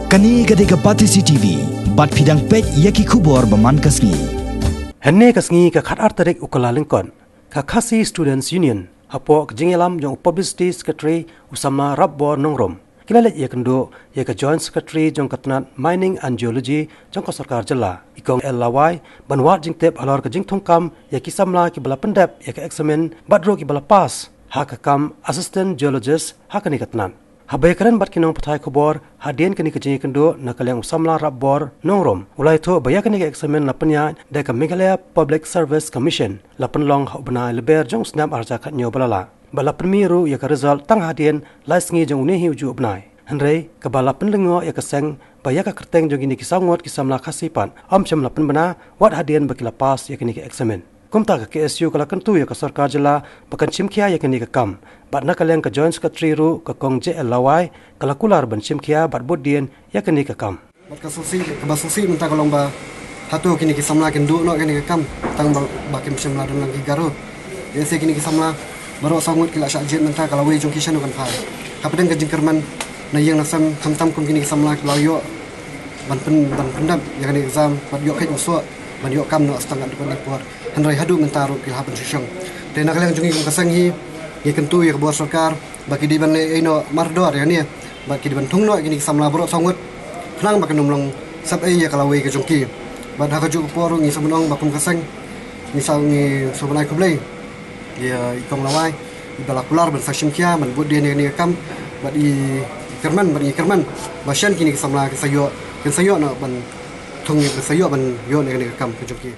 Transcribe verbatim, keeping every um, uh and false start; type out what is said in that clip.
Kane ka dei ka Batesi T V, bad phi dang peit ïa ki khubor ba man ka sngi. Hynne ka sngi ka khatar tarik u Kyllalyngkot, ka Khasi Students Union, hapoh ka jingïalam jong u Publicity Secretary u Samla Rapbor Nongrum, ki la leit ïakynduh ïa ka Joint Secretary jong ka tnat Mining and Geology jong ka sorkar jylla, i Kong L Lawai, ban wad jingtip halor ka jingthungkam ïa ki samla kiba la pyndep ïa ka eksamin bad ruh kiba la pass ha ka kam Assistant Geologist ha kane ka tnat. Haba ïakren bad ki nongpathai khubor hadien kane ka jingïakynduh, na ka liang u Samla Rapbor Nongrum u la ïathuh ba ïa kane ka eksamin la pynïaid da ka Meghalaya Public Service Commission, la pynlong ha u bnai Lber jong u snem arhajar khathynñiew ba la lah, bad la pynmih ruh ïa ka result tang hadien lai sngi jong une hi ujuh u bnai. Hynrei kaba la pynlyngngoh ïa ka seng ba ïa ka kyrteng jong kine ki saw ngut ki samla Khasi pat ym shym la pynbna wat hadien ba ki la pass ïa kane ka eksamin. Kumta ka K S U ka la kyntu ïa ka sorkar jylla ba kan shim khia ïa kane ka kam, bad na ka liang ka Joint Secretary ruh, ka Kong J L Lawai, ka la kular ban shim khia bad bud dien ïa kane ka kam. Bad ka sngewsih, kaba sngewsih mynta ka long ba hato kine ki samla kin duh noh kane ka kam, tang ba, ba kim shym la don lang ki Garo. Ïa se kine ki samla baroh saw ngut ki la shah jied mynta, ka lawei jong ki shano kan phai. Hapdeng ka jingkyrmen na ïing na sem, khamtam kum kine ki samla kiba la ïoh ban pyn, ban pyndep ïa kane ka exam bad ïoh kheit mynshuwa ban ïoh kam noh ha shyllangkat dkhot ne por. Hynrei haduh mynta ruh ki la hap ban shu shong. Te na ka liang jong ngi kum ka seng hi, ngi kyntu ïa ka bor sorkar ba ki dei ban leh ei noh mardor ïa kane, ba ki dei ban thung noh ïa kine ki samla baroh saw ngut, khnang ba kan ym long sep ei ïa ka lawei ka jong ki. Bad ha kajuh ka por ruh ngi sngewbha ban ong ba kum ka seng ngi sa, ngi sngewbha ban ai khublei ïa i Kong Lawai, iba la kular ban sa shim khia, ban bud dien ïa kane ka kam, bad i kyrmen, bad i kyrmen ba shen kine ki samla kin sa ïoh, kin sa ïoh noh ban thung, kin sa ïoh ban ïoh noh ïa kane ka kam ka jong ki.